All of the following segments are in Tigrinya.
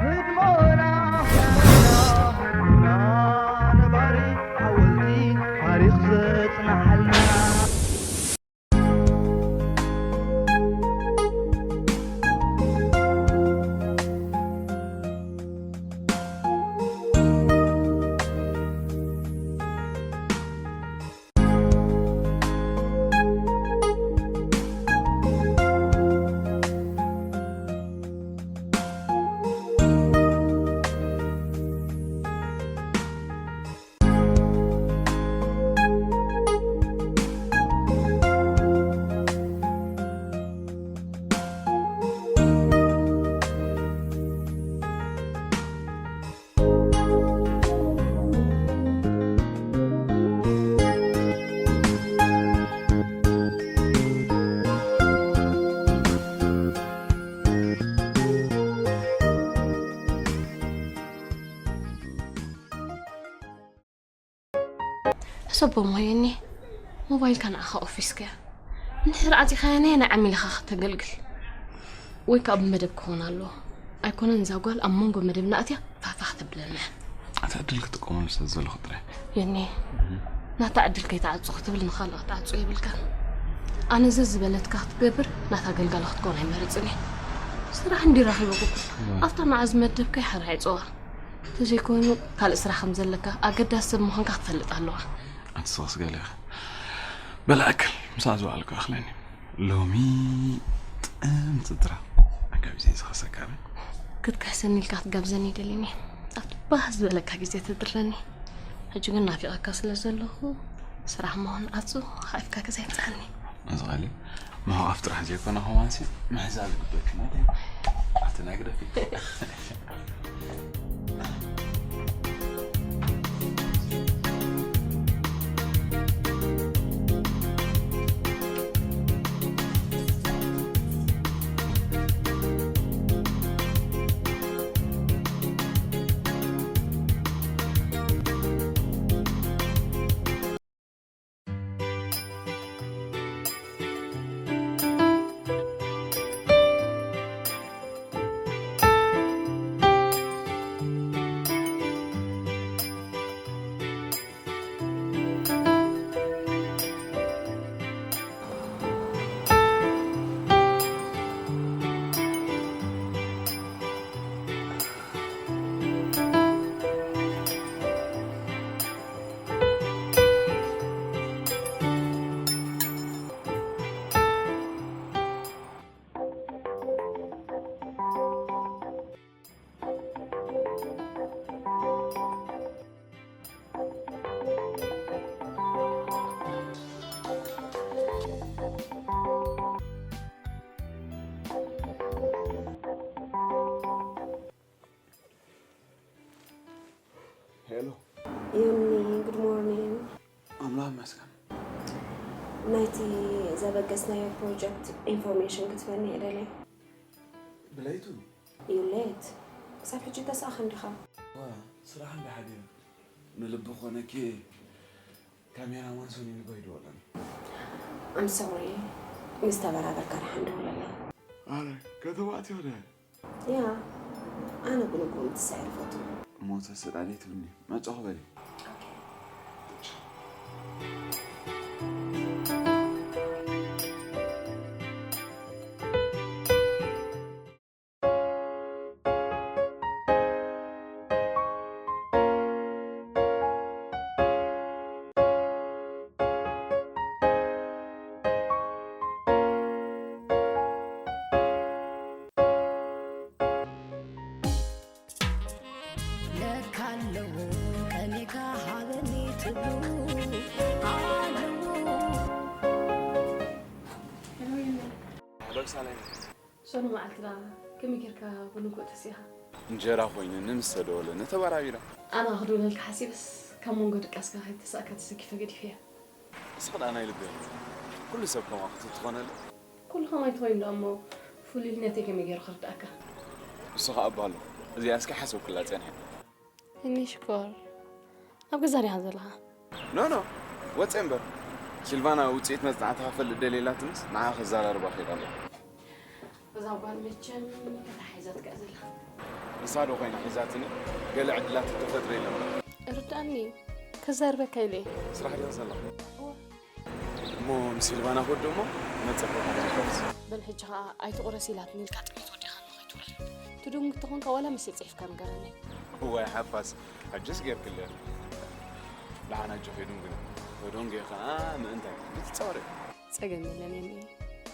ህድሞና፣ ህድሞና፣ ህድሞና ነባሪ ሓወልቲ ታሪኽ ዘጽንሓልና። ሕሰቦ እሞ የኒ፣ ሞባይልካ ንዓኻ ኦፊስካ እያ። እንድሕር ዓጺኻያ ነየናይ ዓሚል ኢኻ ከተገልግል? ወይ ከኣ ብመደብ ክኾን ኣለዎ። ኣይኮነን እዛ ጓል ኣብ መንጎ መደብና ኣትያ ፋሕፋሕ ተብለና። እቲ ዕድል ክጥቀመሉ ስለ ዘለኹ ጥራይ። የኒ፣ ናታ ዕድል ከይትዓጹ ክትብል ንኻልእ ክትዓጹ የብልካን። ኣነ ዘዝ ዝበለትካ ክትገብር ናታ ኣገልጋሊ ክትኮን ኣይመርጽን እየ። ስራሕ እንድዩ ረኺበኩ። ኣብታ መዓዝ መደብካ ይሓራ ይጽዋ። ተዘይኮይኑ ካልእ ስራሕ ከም ዘለካ ኣገዳሲ ሰብ ምዃንካ ክትፈልጥ ኣለዋ። ኣንቲ ስኽስ ገለ ኢኺ። በል ኣክል ምሳሕ ዝወዓልኩ ኣኽለኒ። ሎሚ ጥም ትድራ። ኣጋቢዘ ዝኸሰካ በል። ክትክሕሰኒ ኢልካ ክትጋብዘኒ ደሊኒ። ኣብቲ ባህ ዝበለካ ግዜ ተድረኒ። ሕጂ ግን ናፊቐካ ስለ ዘለኹ ስራሕ ምዃን ዓጹ ሓኢፍካ ገዛ ይምጽኣኒ። እዚ ቃል ምሕቋፍ ጥራሕ ዘይኮነ ከማንሲ ምሕዛል ግበክና ደ ኣብቲ ናይ ግደፊ። ሄሎ። ዮኒ፣ ጉድ ሞርኒንግ። ኣምላኽ ይመስገን። ናይቲ ዘበገስናዮ ፕሮጀክት ኢንፎርሜሽን ክትበኒ እየ ደልየ። ብለይቱ? ዩ ሌት። ክሳብ ሕጂ ተሰኣኸ እንዲኻ? ዋ፣ ስራሕ እንዳ ሓዲረ። ንልቢ ኮነኪ ካሜራማን ሶኒ ንጎይ ደወለኒ። ኣም ሶሪ፣ ምስ ተበራበርካ ደሓን ደውለለይ። ኣረ፣ ከተማ ኣትዮ ደ? ያ፣ ኣነ ብንግሆ ምትሳእ እየ ዝፈቱ። እሞ ተስእ ዳኣ ደይትብልኒ፣ መጻኹ በሊ። ኦኬ። ለካ ኣለዉ ቀኒካ ሃበኒ ትብሉ ኣለዉ። ሄሎ ሳሌም። ሶኒ መዓልቲ ደኣ ከመይ ጌርካ ብንግሆ ተሲእኻ? እንጀራ ኮይኑኒ ምስ ተደወለኒ ተበራቢረ። ኣነ ክድውለልካ ሓሲበስ ካብ መንጎ ድቃስካ ከይተሳእካ ተሰኪፈ ገዲፈያ። እስኺ ደኣ ናይ ልቢ ኩሉ ሰብ ከማኺ ተትኾነለይ። ኩሉ ከማይ ትኾይን ደኣ እሞ ፍሉይነተይ ከመይ ገይሩ ክርድኣካ? እሱ ኸኣ እባ ኣሎ። እዚኣስ ከይሓሰብኩላ ጸኒሐ። እኒ ሽኮር፣ ኣብ ገዛ ዲኻ ዘለኻ? ኖ፣ ኖ፣ ወጸ እምበር። ሲልቫና ውጽኢት መጽናዕትኻ ክፈልጥ ደልየላትንስ ንዓኻ ከዘራርባ ከይዳ ኣለኹ። እዛ ጓል መቸም ተታሒዛትካ ዘላ። ንሳ ዶ ኮይና ሒዛትኒ? ገለ ዕድላት ተፈጥረ የለን። ርዳእኒ፣ ከዛርበካ ኢለ። ስራሕ ድያ ዘላ? እሞ ምስ ሲልቫና ክወዶ እሞ መጸ። በል ሕጂ ኸዓ ኣይትቑረስ ኢላትኒ ኢልካ ጥሜት ወዲኻ ኣሎ ከይትውዕል። ትድንጉ ተኾንካ ዋላ መሴ ጽሒፍካ ንገረኒ። እዋይ ሓፋስ፣ ሕጅስ ጌርክለ። ደሓን ኣጆኺ ድንጉ። ተደንጉ ኸዓ ምእንታይ ክትጻወሪ? ጸገም የለን የኒ።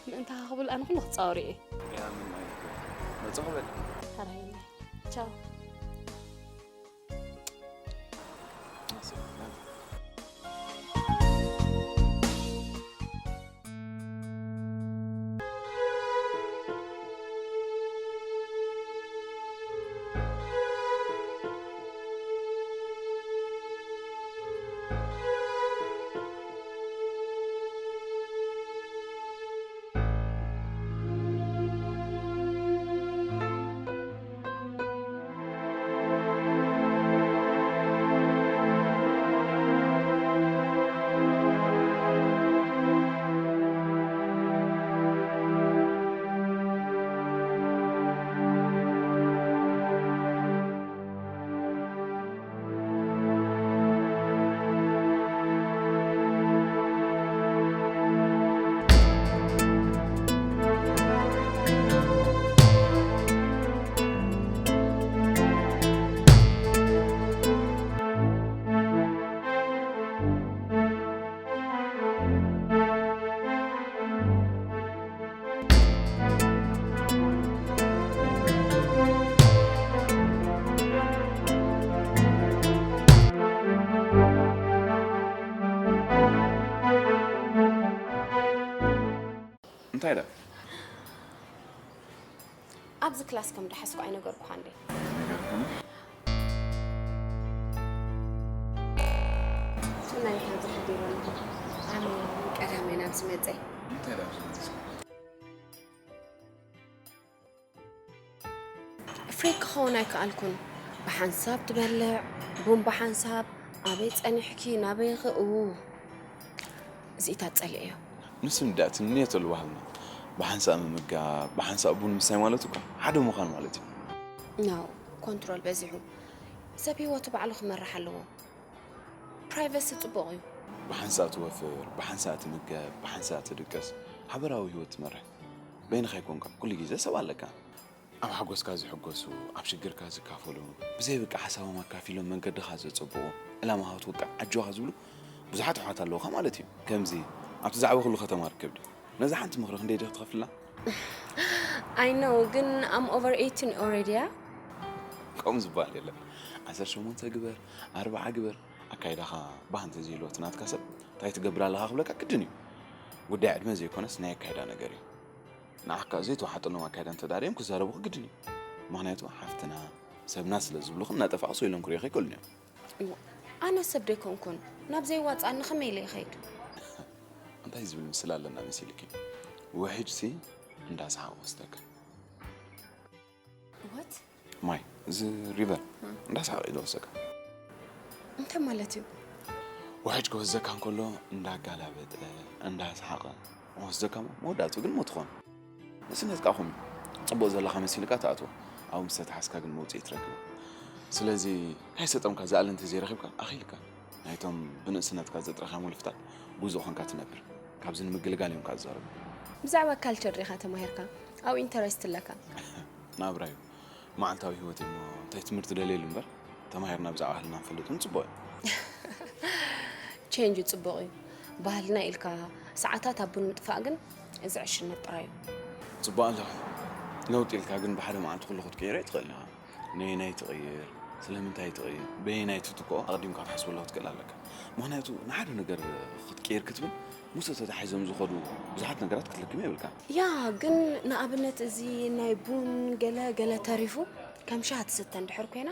ምእንታኻ ክብል ኣነ ኩሉ ክጻወር እየ። ያ ምን ማለት እዩ? መጸ ክበል። ሕራይ የኒ። ቻው። እንታይ ዳ? ኣብዚ ክላስ ከም ደሓስኩ ኣይነገርኩኻ እንዴ? ትናይ ካብ ዝሓዲረና ኣነ ቀዳመይ ናብ ዝመፀ እንታይ ዳ ዝመጽእ? ፍሬክ ክኸውን ኣይከኣልኩን። ብሓንሳብ ትበልዕ፣ ቡን ብሓንሳብ፣ ኣበይ ጸኒሕኪ፣ ናበይኺ፣ እዉ። እዚኢታት ጸሊኤዮ። ንስም ዳኣ ትምንየት ኣሉ ባህልና። ብሓንሳእ ምምጋብ፣ ብሓንሳእ ቡን ምስታይ ማለት እኳ ሓደ ምዃን ማለት እዩ። No፣ ኮንትሮል በዚሑ። ሰብ ህይወቱ ባዕሉ ክመርሕ ኣለዎ። ፕራይቨሲ ጽቡቕ እዩ። ብሓንሳእ ትወፍር፣ ብሓንሳእ ትምገብ፣ ብሓንሳእ ትድቅስ፣ ሓበራዊ ህይወት ትመርሕ። በይንኻ ኣይኮንካን፣ ኩሉ ግዜ ሰብ ኣለካ። ኣብ ሓጎስካ ዝሕጎሱ፣ ኣብ ሽግርካ ዝካፈሉ፣ ብዘይ በቃ ሓሳቦም ኣካፊሎም መንገድኻ ዘጸብቑ፣ ዕላማኻ ክትውቃዕ ኣጆኻ ዝብሉ ብዙሓት ኣሕዋት ኣለውኻ ማለት እዩ። ከምዚ ኣብቲ ዛዕባ ኩሉ ከተማ ርከብ ድዩ? ነዛ ሓንቲ ምኽሪ ክንደይ ዲኺ ትኸፍልላ? I know ግን I'm over eighteen already እያ። ከምኡ ዝበሃል የለን። ዓሰርተ ሸሞንተ ግበር፣ ኣርብዓ ግበር፣ ኣካይዳኻ ባህ እንተዘይሉ እቲ ናትካ ሰብ እንታይ ትገብር ኣለኻ ክብለካ ግድን እዩ። ጉዳይ ዕድመ ዘይኮነስ ናይ ኣካይዳ ነገር እዩ። ንዓካ ዘይተዋሓጠሎም ኣካይዳ እንተዳርዮም ክዛረቡኺ ግድን እዩ። ምኽንያቱ ሓፍትና፣ ሰብና ስለ ዝብሉኽን እናጠፋቑ ሰው ኢሎም ክሪኦኺ ኣይክእሉን እዮም። እሞ ኣነ ሰብ ዶ ኣይኮንኩን? ናብ ዘየዋፅኣኒ ከመይ ኢለ ይኸይድ? እንታይ ዝብል ምስላ ኣለና መሲልኪ? ውሕጅሲ እንዳሰሓቐ ክወስደካ። What? ማይ፣ እዚ ሪቨር እንዳሰሓቐ እዩ ዝወስደካ። እንታይ ማለት እዩ? ውሕጅ ክወስደካ እንከሎ እንዳጋላበጠ እንዳሰሓቐ ክወስደካ እሞ መወዳእትኡ ግን ሞት ይኾን። ንእስነትካ ከምኡ እዩ። ጽቡቕ ዘለኻ መሲልካ ትኣትዎ፣ ኣብኡ ምስ ተታሓዝካ ግን መውጽኢ ትረክብ። ስለዚ ካይሰጠምካ ዝኣሊ እንተዘይረኺብካ ኣኺልካ። ናይቶም ብንእስነትካ ዘጥረኻዮም ወልፍታት ጉዞ ኾንካ ትነብር። ካብዚ ንምግልጋል እዮም ከኣ ዝዛረቡ። ብዛዕባ ካልቸር ዲኻ ተማሂርካ? ኣብኡ ኢንተረስት ኣለካ? ናብራ እዩ። መዓልታዊ ህይወት እሞ እንታይ ትምህርቲ ደልየሉ እምበር ተማሂርና ብዛዕባ ባህልና ንፈልጥ እውን ጽቡቕ እዩ። ቼንጅ ጽቡቕ እዩ። ባህልና ኢልካ ሰዓታት ኣብ ቡን ምጥፋእ ግን እዚ ዕሽነት ጥራይ እዩ። ጽቡቕ ኣለኻ። ለውጢ ኢልካ ግን ብሓደ መዓልቲ ኩሉ ክትቅይሮ ኣይትኽእልን ኢኻ። ነየናይ ትቕይር፣ ስለምንታይ ትቕይር፣ በየናይ ትትክኦ ኣቕዲምካ ክትሓስበሉ ክትክእል ኣለካ። ምኽንያቱ ንሓደ ነገር ክትቅይር ክትብል ምስኡ ተታሒዞም ዝኸዱ ብዙሓት ነገራት ክትልክም የብልካን። ያ ግን ንኣብነት እዚ ናይ ቡን ገለ ገለ ተሪፉ ከም ሻሂ ትስተ እንድሕር ኮይና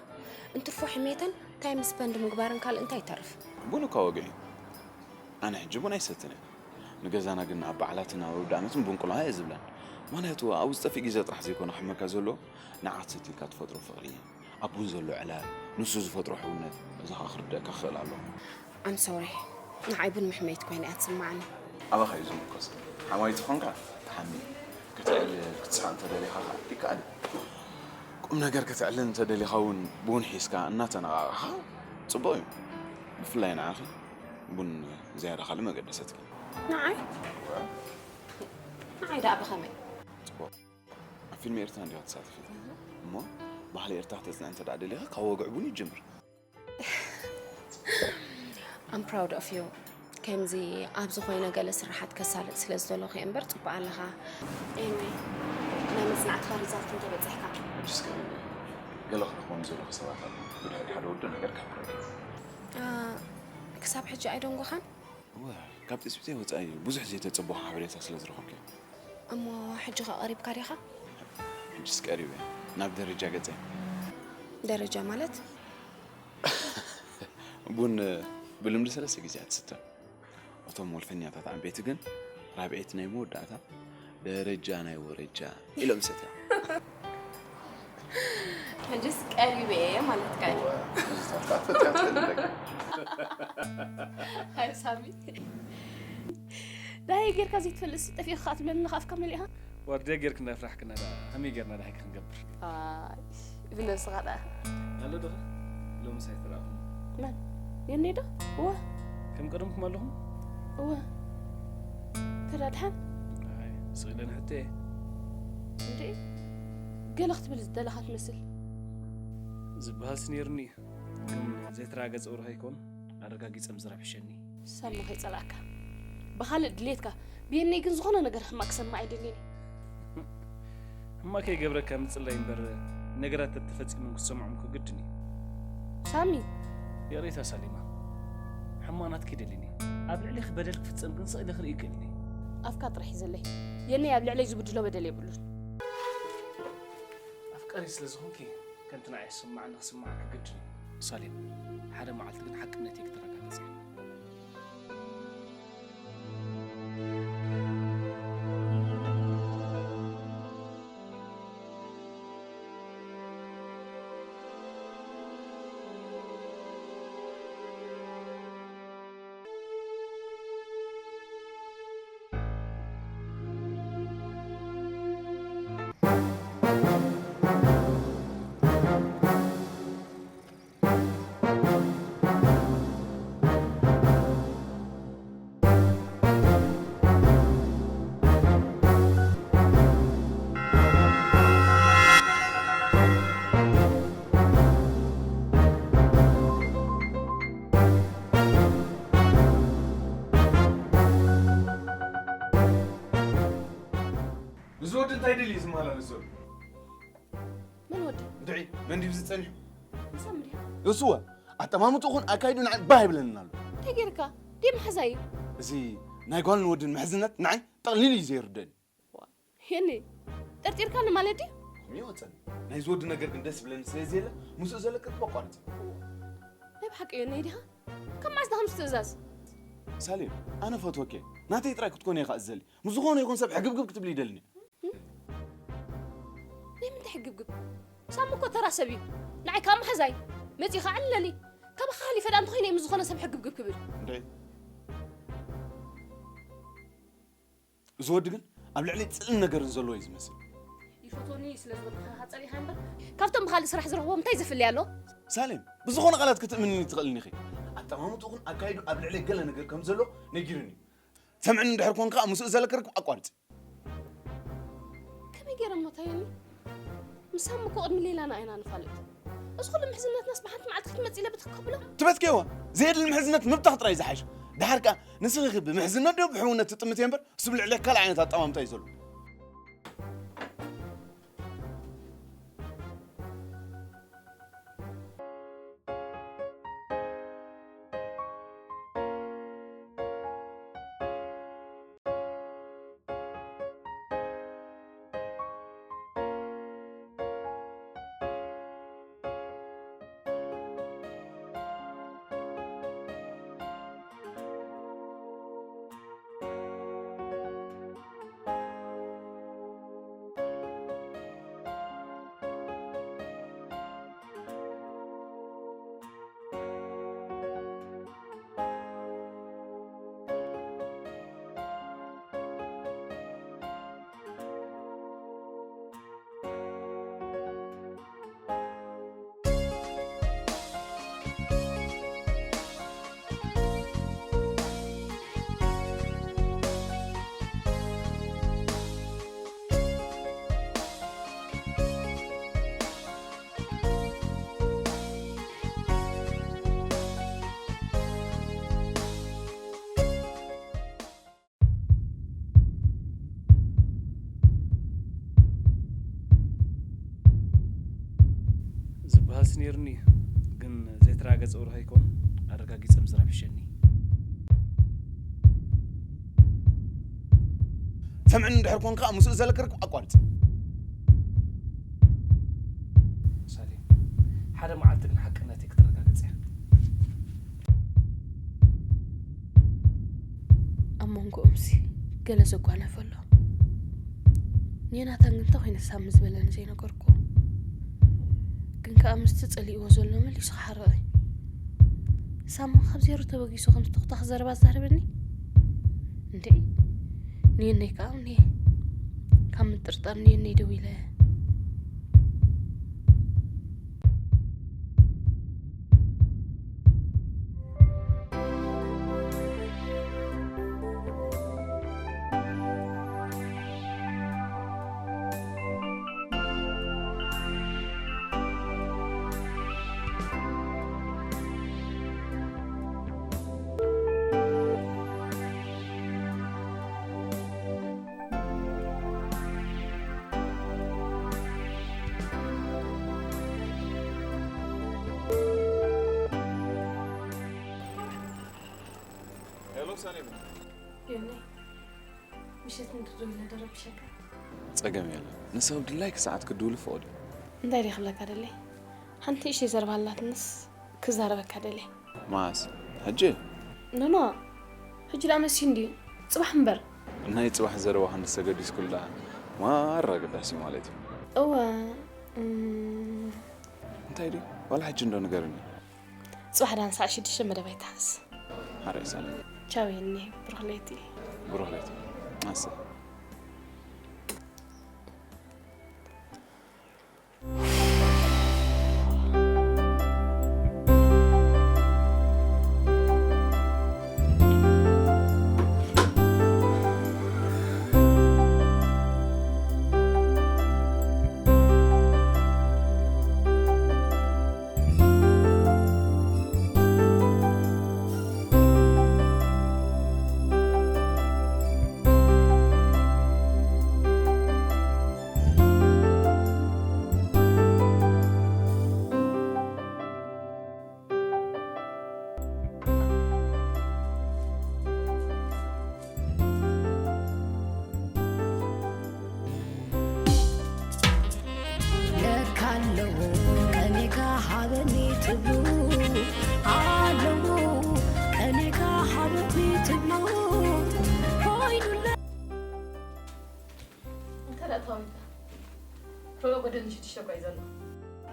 እንትርፎ ሕሜተን ታይም ስፐንድ ምግባርን ካልእ እንታይ ይተርፍ? ቡን እኳ ወግዒ እዩ። ኣነ ሕጂ ቡን ኣይሰትን እየ። ንገዛና ግን ኣብ በዓላትን ኣብ ኣውደኣመትን ቡን ቆልዓ እየ ዝብለን። ምኽንያቱ ኣብኡ ዝጠፍእ ግዜ ጥራሕ ዘይኮነ ክሕመካ ዘለዎ ንዓ ክትሰቲ ኢልካ ትፈጥሮ ፍቕሪ፣ ኣብ ቡን ዘሎ ዕላል፣ ንሱ ዝፈጥሮ ሕውነት፣ እዚ ኸኣ ክርደኣካ ክኽእል ኣለዎ። I'm sorry ንዓይ ቡን መሕመይቲ ኮይና እያ ትስምዓኒ። ኣባኻ እዩ ዝምርኮስ። ሓማዊት ኾንካ ትሓሚ። ክትዕልል፣ ክትስሕቕ እንተደሊኻ ኸዓ ይከኣል እዩ። ቁም ነገር ከተዕልል እንተደሊኻ እውን ቡን ሒዝካ እናተነቓቓሕካ ጽቡቕ እዩ። ብፍላይ ንዓኺ ቡን ዝያዳ ካልእ መገደሰትኪ። ንዓይ? ንዓይ ደኣ ብኸመይ? ጽቡቕ። ኣብ ፊልም ኤርትራ እንዲኻ ትሳተፊ። እሞ ባህሊ ኤርትራ ክተጽንዒ እንተ ደኣ ደሊኻ ካብ ወግዒ ቡን ይጀምር። I'm proud of you። ከምዚ ኣብዚ ኮይነ ገለ ስራሓት ከሳልጥ ስለ ዝደለኹ እየ እምበር ጽቡቕ ኣለኻ። Anyway፣ ናይ መጽናዕትኻ ሪዛልት እንተ በጺሕካ? ሕጅስ ቀሪቡ። ገለ ክረኽቦም ዘለኹ ሰባት ኣለዉ። ብድሕሪ ሓደ ወዲ ነገር ካብ ክረክብ። አ፣ ክሳብ ሕጂ ኣይደንጎኻን? እወ፣ ካብ ትጽቢተይ ወጻኢ ብዙሕ ዘይተጸበኹ ሓበሬታ ስለ ዝረኸብኩ እየ። እሞ ሕጂ ኸ ቀሪብካ ዲኻ? ሕጅስ ቀሪበ። ናብ ደረጃ ገጸ። ደረጃ ማለት? ቡን ብልምዲ ሰለስተ ግዜ እያ ትስተ። እቶም ወልፈኛታት ዓበይቲ ግን ራብዐይቲ ናይ መወዳእታ ደረጃ ናይ ወረጃ ኢሎም ይሰትያ። ሕጅስ ቀሪበ እየ ማለትካ እዩ። እወ፣ ትዝታትካ ትፈትያ ትኽእል ኣለካ። ሃይ ሳሚ። ዳሃይ ጌርካ ዘይትፈልጥሲ ጠፊእካ ከኣ ትብለኒ ኣለኻ ኣፍካ መሊእኻ? ዋርድያ ጌርክና ፍራሕክና ደኣ ከመይ ጌርና ደሃይ ክንገብር? ኣይ፣ ብነብስኻ ደኣ። ኣሎ ዶ ኸ? ሎምስ ኣይተራእኹም። መን? የኒ ዶ? እወ። ከም ቀደምኩም ኣለኹም? እወ። ተዳድሓን? ኣይ፣ ስቕ ኢለ ንሕቶ እየ። እንዴ? ገለ ክትብል ዝደለኻ ትመስል። ዝበሃልሲ ነይሩኒ እዩ። ግን ዘይተረጋገጸ ወረ ከይከውን ኣረጋጊጸ ምዝራብ ይሕሸኒ። ሳሚ ከይጸላእካ። ብኻልእ ድሌትካ። ብየነይ ግን ዝኾነ ነገር ሕማቕ ክሰማዕ ኣይደልን እየ። ሕማቕ ከይገብረካ ምጽላይ እምበር፣ ነገራት ተተፈጺሞም ክትሰምዖም እኮ ግድን እዩ። ሳሚ! ይቕሬታ ሳሊማ። ሕማቕ ናትኪ ኣይደልን እየ። ኣብ ልዕሌኺ በደል ክፍጸም ግን ስቕ ኢለ ክርኢ ኣይክእልን እየ። ኣፍካ ጥራሕ እዩ ዘለይ። የነይ ኣብ ልዕለይ ዝብድሎ በደል የብሉን። ኣፍቃሪ ስለ ዝኾንኪ፣ ከምቲ ንዓይ ዝስምዓኒ ክስምዓኪ ግድን እዩ። ሳሌም፣ ሓደ መዓልቲ ግን ሓቅነተይ ክተረጋግጺ። እዚ ወዲ እንታይ ደልዩ ዝመላለስ ዘሎ? መን ወዲ? እንድዒ፣ መን ድዩ ዝጸንሑ? ንሳ ምድያ? እሱወ፣ ኣጠማምጥኡ ኹን ኣካይዱ ንዓይ ባህ ይብለኒ ኣሎ። እንታይ ጌርካ? ድየ መሓዛ እዩ? እዚ ናይ ጓልን ወድን ምሕዝነት ንዓይ ጠቕሊሉ እዩ ዘይርደኒ። ዋ፣ ሄኒ፣ ጠርጢርካኒ ማለት ድዩ? ከምኡ ይወጸኒ። ናይዚ ወዲ ነገር ግን ደስ ይብለኒ ስለ ዘየለ፣ ምስኡ ዘለኪ ርክብ ኣቋርጺ። ናይ ብሓቂ እዩ፣ ናይ ዲኻ? ካብ መዓስ ዲኻ ምስ ትእዛዝ? ሳሌም፣ ኣነ ፈትወኪ እየ። ናተይ ጥራይ ክትኮኒ ኢኻ እዘሊ። ምስ ዝኾነ ይኹን ሰብ ሕግብግብ ክትብሊ ይደልኒ። ናይ ምንታይ ሕግብግብ? ሳሚ እኮ ተራ ሰብ እዩ። ንዓይ ካብ መሓዛይ መጺኻ ዕለሊ። ካባኻ ሓሊፈ ደኣ እንተኾይነ ምስ ዝኾነ ሰብ ሕግብግብ ክብል። እንድዒ። እዚ ወዲ ግን ኣብ ልዕሊ ጽልእን ነገርን ዘለዎ እዩ ዝመስል። ይፈትወኒ ስለ ዝበልኩ ኸዓ ጸሊእኻ እምበር፣ ካብቶም ብኻልእ ስራሕ ዝረኽቦም እንታይ ዘፍልይ ኣሎ? ሳሌም፣ ብዝኾነ ቃላት ክትእምንኒ ትኽእልኒ ኢኺ። ኣጠማምጥኡ ኹን ኣካይዱ ኣብ ልዕለይ ገለ ነገር ከም ዘሎ ነጊሩኒ እዩ። ሰምዕኒ እንድሕር ኮንካ ምስኡ ዘለኪ ርክብ ኣቋርጺ። ከመይ ገይረ እሞ ታየኒ? ምሳም እኮ ቅድሚ ሌላና ኢና ንፋለጥ። እዚ ኩሉ ምሕዝነትናስ ብሓንቲ መዓልቲ ክትመጽእ ኢለ ብትክ ከብሎ? ትበትከይዋ፣ ዘየድሊ ምሕዝነት ምብታኽ ጥራይ ዝሓይሽ። ደሓር ከኣ ንስኺ ብምሕዝነት ዶ ብሕውነት ትጥምት እየ እምበር፣ እሱ ብልዕሊ ካልእ ዓይነት ኣጠማምታ እዩ ዘሎ። ዝበሃልስ ነይሩኒ፣ ግን ዘይተረጋገጸ ወረ ከይከውን ኣረጋጊጸ ምዝራብ ይሕሸኒ። ሰምዕኒ እንድሕር ኮንካ ምስኡ ዘለካ ርክብ ኣቋርጽ። ሳሌም፣ ሓደ መዓልቲ ግን ሓቅነተይ ክተረጋግጽ እያ። ኣብ መንጎኦምሲ ገለ ዘጓነፈ ኣሎ። ንዮናታን ግን እንተኾይነ ሳሚ ዝበለኒ ዘይነገርኩዎ። ግን ከኣ ምስቲ ጸሊእዎ ዘሎ መሊሱ ክሓርቕ እዩ። ሳሚ ካብ ዜሮ ተበጊሱ ከምዚ ተኹታኽ ዘረባ ዝዛረበኒ? እንዴ ንየነይ ከኣ እውነ ካብ ምጥርጣር ንየነይ ደዊለ። ሄሎ ሳሌም። ዮኒ፣ ምሸት እንድትደውል ለደረብሸካ። ጸገም የለን። ንስኺ ብድላይኪ ሰዓት ክትድውሊ ፍቐዱ። እንታይ ድየ ክብለካ ደለይ? ሓንቲ እሽተይ ዘረባ ኣላትንስ ክዛረበካ ደለይ። መዓስ? ሕጂ? ኖኖ፣ ሕጂ ደኣ መሲዩ እንድዩ። ጽባሕ እምበር። ናይ ጽባሕ ዘረባ ክንዲ ተገዲስኩላ ማራ ኣገዳሲ ማለት እዩ። እወ። እም፣ እንታይ ድዩ? ዋላ ሕጂ እንዶ ንገርኒ። ጽባሕ ዳን ሰዓት ሽዱሽተ መደብ ኣይትሓስ። ሓራይ ሳሌም። ቻው የኒ፣ ብሩኽ ለይቲ። ብሩኽ ለይቲ። ኣሰይ። ለካ ኣለዉ ከኔ ጋ ሃበኒ ትብሉ ኣለዉ ከኔ ጋ ሃበኒ ትብሉ ኮይኑለ እንታይ ደኣ ተዋዊድካ? ሮኦ ጎደል ንሽዱሽተ እኮ እዩ ዘሎ።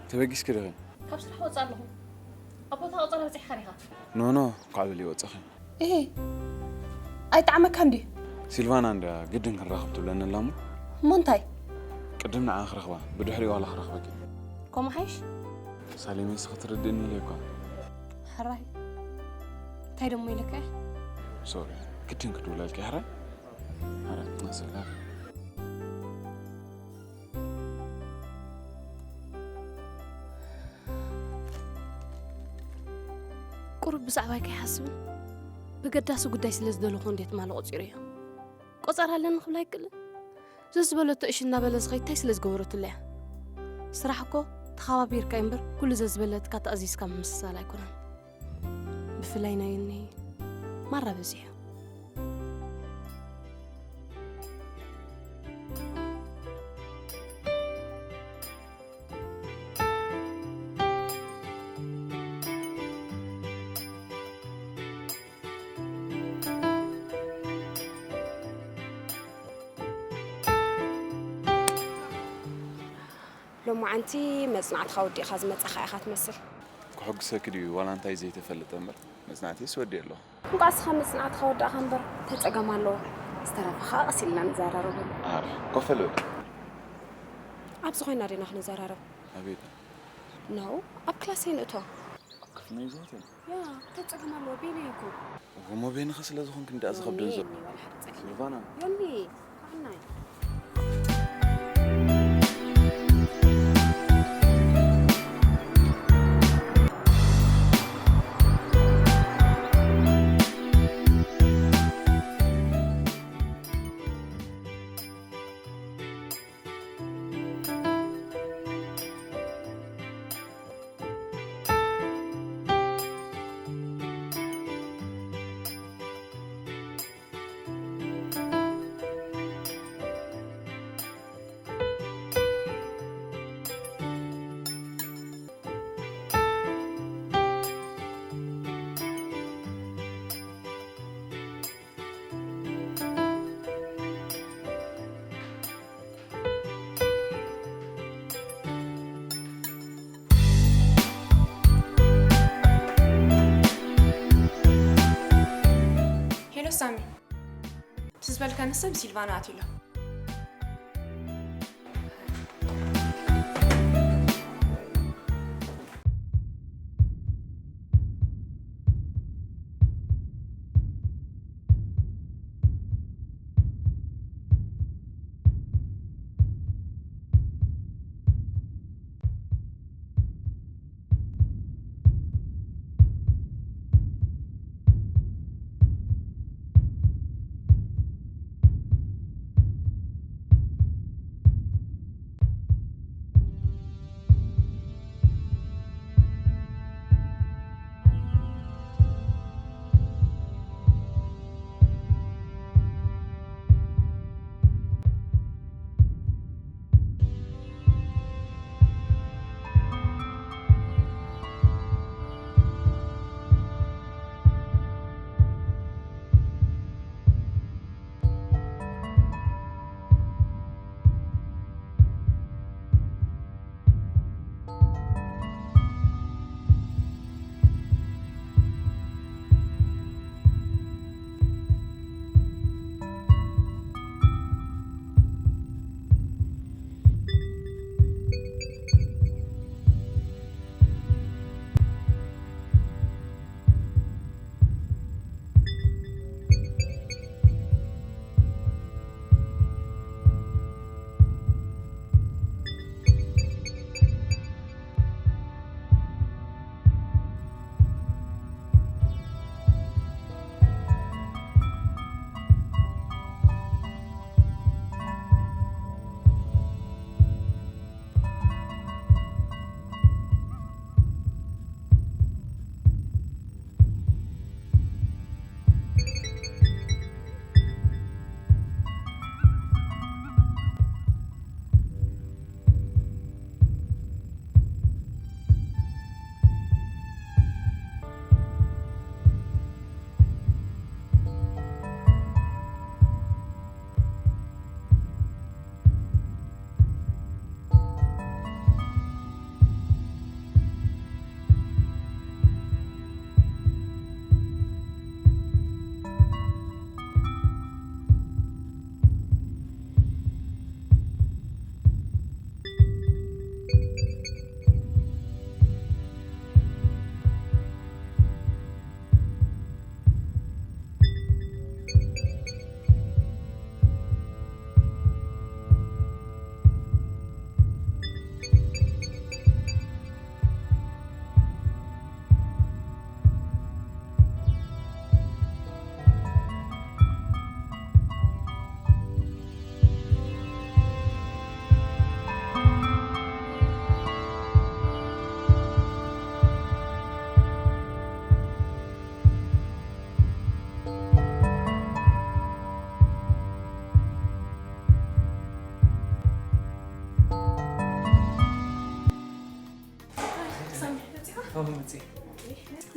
ተበጊስኪ ዲኺ? ካብ ስራሕ ወጻእ ኣለኹ። ኣብ ቦታ ቆጸራ በጺሕካ ዲኻ? ኖ ኖ፣ ኳዕ በሊ ወጻኺ። እሄ፣ ኣይጠዓመካን ድዩ? ሲልቫና እንድያ ግድን ክንራኸብ ትብለኒ ኣላ እሞ። እሞ እንታይ? ቅድም ንዓ ክረኽባ፣ ብድሕሪኡ ዋላ ክረኽበኪ። ከምኡ ሓይሽ? ሳሌመይ እስኺ ትርድእኒ ኢለ እኳ። ሕራይ። እንታይ ደሞ ኢለካ እየ? ሶሪ፣ ግድን ክድውለልኪ ሕራይ? ሕራይ፣ ማሰላም። ቁሩብ ብዛዕባይ ከይሓስብን ብገዳሲ ጉዳይ ስለ ዝደለኹ እንዴ ትማሊ ቆጺረዮ። ቆጸራ ኣለኒ ክብላ ኣይክእልን። ዘዝበለቶ እሺ እናበለ ዝኸይድ እንታይ ስለ ዝገበረትሉ እያ? ስራሕ እኮ ተኸባቢርካ እዩ እምበር ኩሉ ዘዝበለትካ ተኣዚዝካ ምምስሳል ኣይኮነን። ብፍላይ ናይ እኒ ማራ በዚሑ። ሎማዓንቲ መጽናዕትኻ ወዲእኻ ዝመጻኻ ኢኻ ትመስል። ክሕጉሰኪ ድዩ ዋላ እንታይ ዘይተፈልጠ እምበር መጽናዕትስ ወዲኤ ኣለኹ። እንቋዕ እስኻ መጽናዕትኻ ወዳእኻ እምበር እንታይ ጸገም ኣለዎ? ዝተረፈ ኸኣ ቀስ ኢልና ንዘራረበሉ። ኣረ ኮፍ በል በቃ። ኣብዚ ኮይና ዲና ክንዘራረብ? ኣቤት። No ኣብ ክላሰይ ንእቶ። ኣብ ክፍሊ ናይ ዝሆተል? ያ እንታይ ጸገም ኣለዎ? ቤነይ እኮ። እሞ ቤንኺ ስለ ዝኾንክኒ ደኣ ዝኸብደኒ ዘሎ። ዮኒ ዋላ ሓደ ጸገም። ሲልቫና። ዮኒ ንዓናይ። ዝበልካ ንሰብ ሲልቫና ኣትዩ ኣሎ።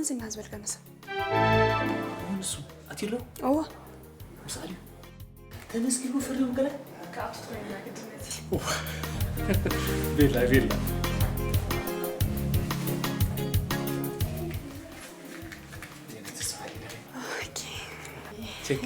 እዚ እና ዝበልካ ንሳ ንሱ ኣትሎ እዎ ምስ ኣልዩ ተመስጊኑ ፈሪሙ ገለ ክኣቱ ትኾይና ግድነት ቤላ ቤላ ቸክ